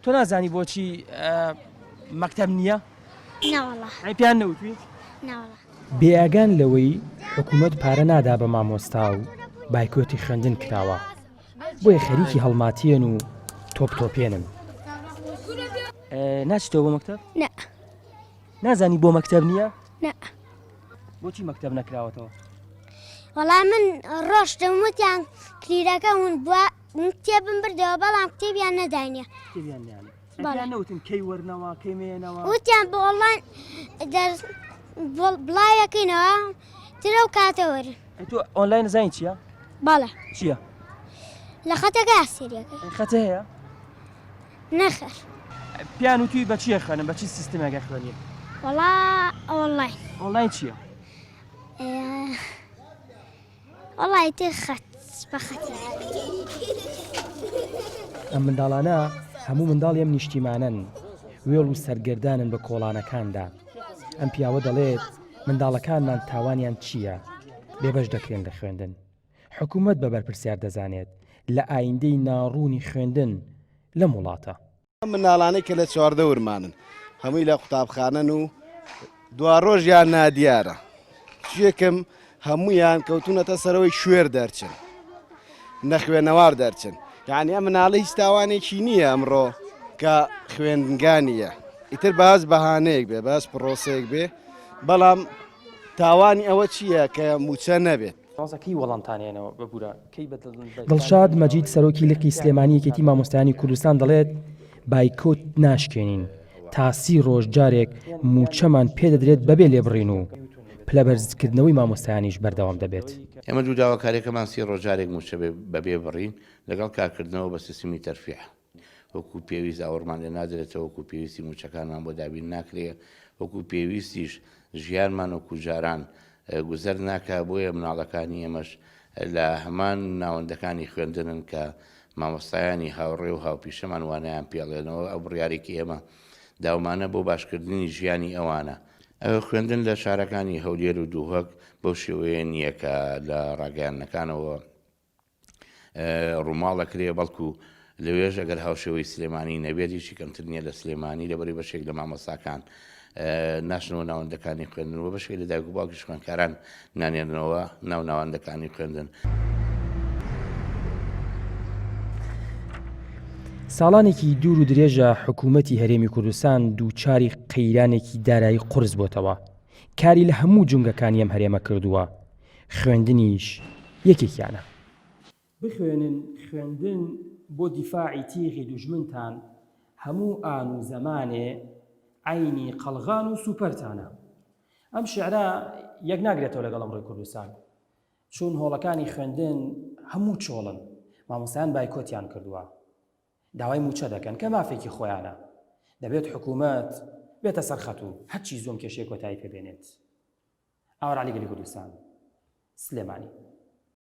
تۆ نازانی بۆچی مەکتەب نییە؟ نەوەڵا. ئەی پێیان نەوتوی؟ نەوەڵا. بێئاگان لەوەی حکومەت پارە نادا بە مامۆستا و بایکۆتی خوێندن کراوە، بۆیە خەریکی هەڵماتیێن و تۆپ تۆپێنن. ناچیتەوە بۆ مەکتەب؟ نا. نازانی بۆ مەکتەب نییە؟ نا. بۆچی مەکتەب نەکراوەتەوە؟ وەڵا من ڕۆشتم وتیان کلیلەکە ون بووە من کتێبم بردەوە بەڵام کتێبیان نەداینە. کتێبیان نیانە. پێیان نەوتن کەی وەرنەوە کەی مێنەوە؟ وتیان بۆ ئۆنلاین دەرس بڵاوەکەینەوە تر ئەو کاتە وەرن. ئەی تۆ ئۆنلاین زانی چییە؟ بەڵێ. چییە؟ لە خەتەکە سێریەکەی. خەتە هەیە؟ نەخێر. پێیان وتووی بە چی ئەخوێنن بە چی سیستمێک ئەخوێنی؟ وەڵا ئۆنلاین. ئۆنلاین چییە؟ وەڵا ئیتر خەت بە خەتی. ئەم منداڵانە هەموو منداڵی ئەم نیشتیمانەن، وێڵ و سەرگەردانن بە کۆڵانەکاندا. ئەم پیاوە دەڵێت، منداڵەکانمان تاوانیان چییە بێبەش دەکرێن لە خوێندن؟ حکومەت بە بەرپرسیار دەزانێت لە ئایندەی ناڕوونی خوێندن لەم وڵاتە. ئەم منداڵانەی کە لە چواردەورمانن هەمووی لە قوتابخانەن و دواڕۆژیان نادیارە یەکەم هەمویان کەوتونەتە سەرەوەی شوێر دەرچن نەخوێنەوار دەرچن یعنی ئەم مناڵە هیچ تاوانێکی نییە ئەمڕۆ کە خوێندنگانیە ئیتر باز بەهانەیەک بێ باز پرۆسەیەک بێ بەڵام تاوانی ئەوە چییە کە موچە نەبێت مامۆستا کەی وەڵامتان هێنەوە ببورە کەی بە دڵشاد مەجید سەرۆکی لقی سلێمانی یەکێتی مامۆستایانی کوردستان دەڵێت، بایکۆت ناشکێنین، تا سی ڕۆژ جارێک مووچەمان پێدەدرێت بەبێ لێبڕین و پلەبەرزکردنەوەی مامۆستایانیش بەردەوام دەبێت. ئێمە دوو داواکاریەکەمان سی ڕۆژ جارێک مووچە بەبێ بڕین لەگەڵ کارکردنەوە بە سیستمی تەرفیع وەکو پێویست ئاوڕمان لێ نادرێتەوە وەکو پێویستی مووچەکانمان بۆ دابین ناکرێ وەکو پێویستیش ژیانمان وەکو جاران گوزەر ناکا بۆیە مناڵەکانی ئێمەش لە هەمان ناوەندەکانی خوێندنن کە مامۆستایانی هاوڕێ و هاوپیشەمان وانەیان پێڵێنەوە ئەو بڕیارێکی ئێمە داومانە بۆ باشکردنی ژیانی ئەوانە. خوێندن لە شارەکانی هەولێر و دوهۆک بەو شێوەیە نییە کە لە ڕاگەیاندنەکانەوە ڕووماڵ ئەکرێ بەڵکو لەوێش ئەگەر هاوشێوەی سلێمانی نەبێت هیچی کەمتر نییە لە سلێمانی لەبەری بەشێک لە مامۆستاکان ناشنەوە ناوەندەکانی خوێندن و بەشێک لە دایک و باوکیش خوێندکاران نانێرنەوە ناو ناوەندەکانی خوێندن. ساڵانێکی دوور و درێژە حکوومەتی هەرێمی کوردستان دووچاری قەیرانێکی دارایی قورس بۆتەوە، کاری لە هەموو جومگەکانی ئەم هەرێمە کردووە، خوێندنیش یەکێکیانە. بخوێنن خوێندن بۆ دیفاعی تیغی دوژمنتان هەموو ئان و زەمانێ عەینی قەڵغان و سوپەرتانە. ئەم شیعرە یەک ناگرێتەوە لەگەڵ ئەمڕۆی کوردستان چون هۆڵەکانی خوێندن هەموو چۆڵن مامۆستایان بایکۆتیان کردووە داوای مووچە دەکەن کە مافێکی خۆیانە دەبێت حکوومەت بێتە سەر خەت و هەرچی زوو ئەم کێشەیە کۆتایی پێ بێنێت. ئاوار عەلی گەلی کوردستان، سلێمانی.